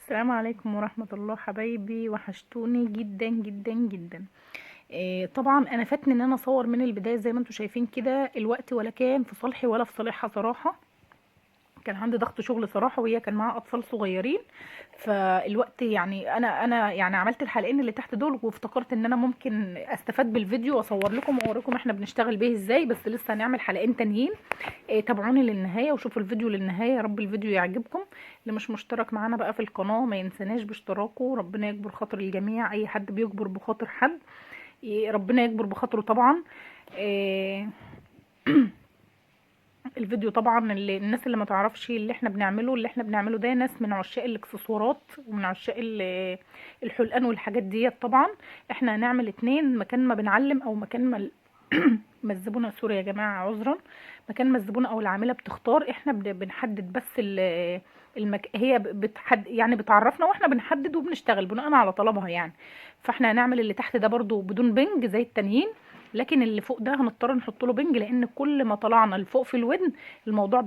السلام عليكم ورحمة الله. حبايبي وحشتوني جدا جدا جدا. طبعا انا فاتني ان انا اصور من البداية زي ما انتم شايفين كده، الوقت ولا كان في صالحي ولا في صالحها صراحة. كان عندي ضغط شغل صراحة، وهي كان معاها اطفال صغيرين، فالوقت يعني انا يعني عملت الحلقين اللي تحت دول، وافتكرت ان انا ممكن استفاد بالفيديو واصور لكم واوريكم احنا بنشتغل بيه ازاي، بس لسه هنعمل حلقين تانيين. تابعوني للنهاية وشوفوا الفيديو للنهاية، يا رب الفيديو يعجبكم. اللي مش مشترك معانا بقى في القناة ما ينساناش باشتراكه، ربنا يكبر خاطر الجميع. اي حد بيكبر بخاطر حد ربنا يكبر بخاطره طبعا. الفيديو طبعا اللي الناس اللي ما تعرفش اللي احنا بنعمله، اللي احنا بنعمله ده ناس من عشاق الاكسسوارات ومن عشاق الحلقان والحاجات ديت. طبعا احنا هنعمل اتنين مكان ما بنعلم او مكان ما ما الزبونه، sorry يا جماعة عذرا، مكان ما الزبونه او العاملة بتختار، احنا بنحدد بس هي بتحد يعني بتعرفنا واحنا بنحدد وبنشتغل بناء على طلبها يعني. فاحنا هنعمل اللي تحت ده برضو بدون بنج زي التانيين، لكن اللي فوق ده هنضطر نحط له بنج، لان كل ما طلعنا لفوق في الودن الموضوع